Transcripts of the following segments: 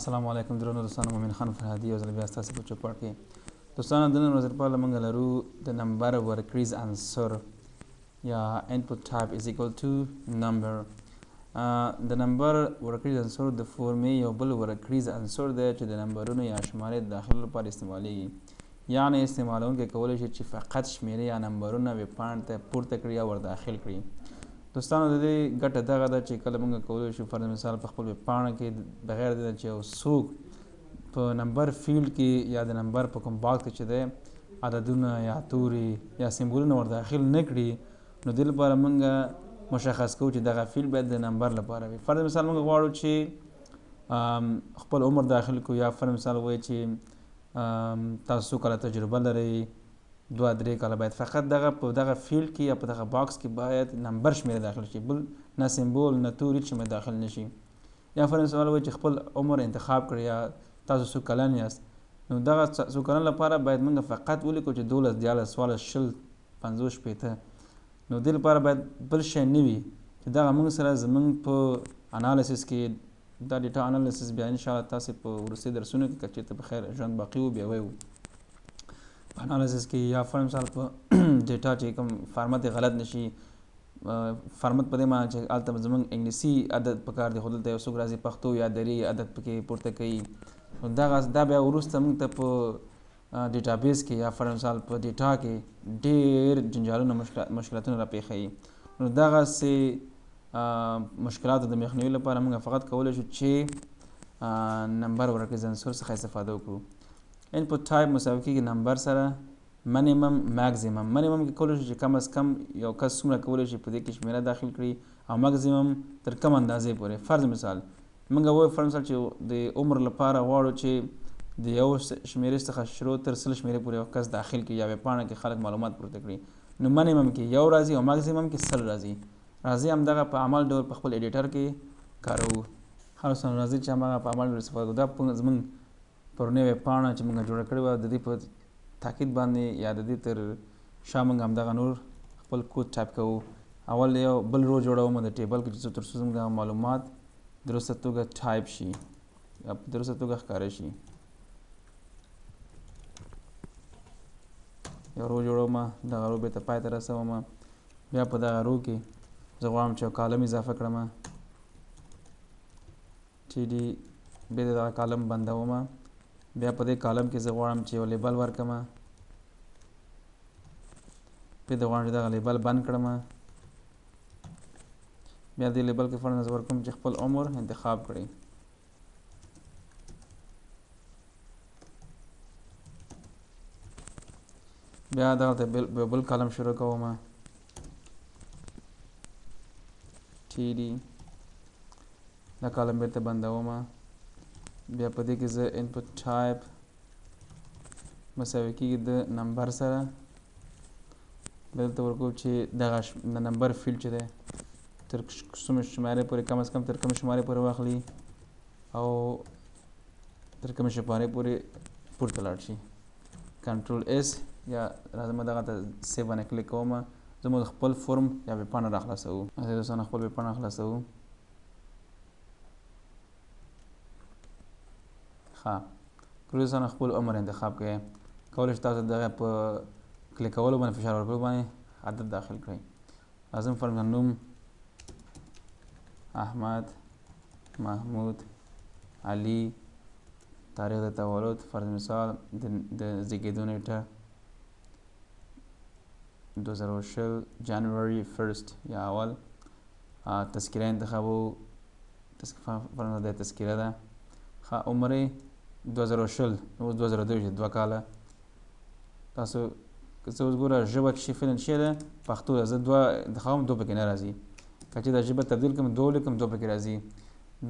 السلام علیکم درنو دوستانو، مومن خان فرهادي یو ځل بیا ستاسو په چوپړ کې. دوستانو، د نن ورځې لپاره موږ لرو د نمبر ورکړیز عنصر یا input type is equal to number. د نمبر ورکړیز عنصر د فورمې یو بل ورکړیز عنصر دی چې د نمبرونو یا شمارې د داخلو لپاره استعمالیږي. یعنې استعمالونکی کولی شي چې فقط شمیرې یا نمبرونه ویبپاڼې ته پورته کړي یا ورداخل کړي. دوستانو، د دې ګټه دغه ده چې کله موږ کولی شو، فرض مثال، په خپل ویبپاڼه کې بغیر د چې یو څوک په نمبر فیلډ کې یا د نمبر په کوم باکس کې چې دی عددونه یا توري یا سمبولونه ورداخل نه کړي، نو دې لپاره موږ مشخص کوو چې دغه فیلډ باید د نمبر لپاره وي. فرض مثال، موږ غواړو چې خپل عمر داخل کړو، یا فرض مثال وایي چې تاسو څو کاله تجربه لرئ، 2-3 کاله، باید فقط دغه په دغه فیلډ کې یا په دغه باکس کې باید نمبر شمیره داخل شي، بل نه سمبول نه توري چې داخل نشي. یا فرض مثال وایي چې خپل عمر انتخاب کړئ یا تاسو څو کلن یاست، نو دغه څو کلن لپاره باید موږ فقط ولیکو چې 12، 13، 14، 20، 50، 60. نو دې لپاره باید بل شی نه وي چې دغه موږ سره زموږ په analysis کې، دا data analysis بیا ان شاء الله تاسو په وروستي درسونو کې، که چېرته په خیر ژوند باقي وو، بیا وایو. په analysis کې یا فرض مثال په data چې کوم فارمت غلط نشي. فارمت په دې معنی چې هلته زموږ انګلیسي عدد پکار دی، خو دلته یو څوک راځي پښتو یا دري عدد پکې پورته کوي. نو دغه دا بیا وروسته موږ ته په database کې یا فرض مثال په data کې ډېر جنجالونه، مشکلاتونه راپېښوي. نو دغسې مشکلاتو د مخنیوي لپاره موږ فقط کولی شو چې نمبر ورکړي عنصر څخه استفاده وکړو. input type مساوي کېږي نمبر سره، minimum، maximum. Minimum کې کولی شو چې کم از کم یو کس څومره کولی شي په دې کې شمېره داخل کړي او ماکسیمم تر کوم اندازې پورې. فرض مثال، موږ وایو، فرض مثال، چې د عمر لپاره غواړو چې د یو شمیرې څخه شروع تر 100 شمیرې پورې یو کس داخل کړي یا ویبپاڼه کې خلک معلومات پورته کړي، نو minimum کې یو راځي او ماکسیمم کې 100 راځي. راځي همدغه په عمل ډول په خپل editor کې کاروو. هر څه راځي چې هماغه په عمل ډول استفاده کوو. دا زمونږ پرونۍ ویبپاڼه چې موږ جوړه کړې وه، د دې په تاکید باندې یا د دې تر شا موږ همدغه نور خپل کوډ ټایپ کوو. اول یو بل row جوړوم د table کې چې تر څو زموږ دغه معلومات درسته توګه ټایپ شي یا په درسته توګه ښکاره شي. یو row جوړوم، دغه row بیرته پای ته رسوم. بیا په دغه row کې زه غواړم چې یو column اضافه کړم، td. بیا دغه column بندوم. بیا په دې column کې زه غواړم چې یو label ورکړم. بیا زه غواړم چې دغه label بند کړم. بیا دې label کې فرض ورکوم چې خپل عمر انتخاب کړئ. بیا دغلته بل column شروع کوم، td. دا column بیرته بندوم. بیا په دې کې زه input type مساوي کېږي د نمبر سره. دلته ورکوم چې دغه د نمبر فیلډ چې دی تر څومره شمارې پورې، کم از کم تر کومې شمارې پورې واخلي او تر کومې شمارې پورې پورته لاړ شي. Control S یا راځم دغه ته save باندې کلیک کوم. زموږ خپل form یا ویبپاڼه را خلاصوو. دوستانو، خپل ویبپاڼه خلاصوو. ښه کړو دوستانو، خپل عمر انتخاب کړئ. کولی شئ تاسو دغه په کلیک کولو باندې، فشار ورکولو باندې عدد داخل کړئ. راځم، فرض نوم احمد، محمود، علي، تاریخ د تولد، فرض مثال، د زیږېدو نیټه 2020 January first یا اول. تذکره انتخابو، فرض د تذکره ده. ښه، عمر یې 2020، اوس 2022، 2 کاله. تاسو که څه اوس ګوره، ژبه کښې فعلاً څه ده؟ پښتو ده. زه دوه انتخابوم، دوه پکې نه راځي. که چې دا ژبه تبدیل کړم، دوه ولیکم، دوه پکې راځي.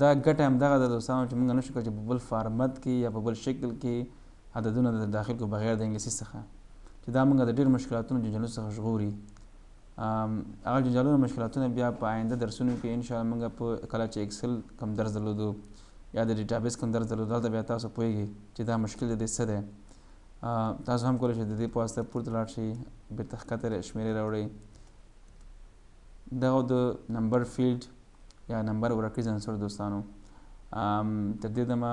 دا ګټه همدغه ده دوستانو چې موږ نشو کړای چې په بل فارمت کې یا په بل شکل کې عددونه د داخل کړو بغیر د انګلیسي څخه، چې دا موږ د ډېرو مشکلاتونو، جنجالونو څخه ژغوري. هغه جنجالونه، مشکلاتونه بیا په آینده درسونو کې ان شاء الله موږ په کله چې Excel کوم درس درلودو یا د database کوم درس درلودو، هلته بیا تاسو پوهیږئ چې دا مشکل د دې څه دی. تاسو هم کولی شئ د دې په واسطه پورته لاړ شئ، بیرته ښکته شمېرې راوړئ. دغه د نمبر فیلډ یا نمبر ورکړي عنصر دوستانو. تر دې دمه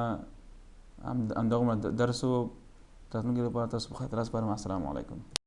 همدغومره درس و. راتلونکي لپاره تاسو په خاطر سپارم. السلام علیکم.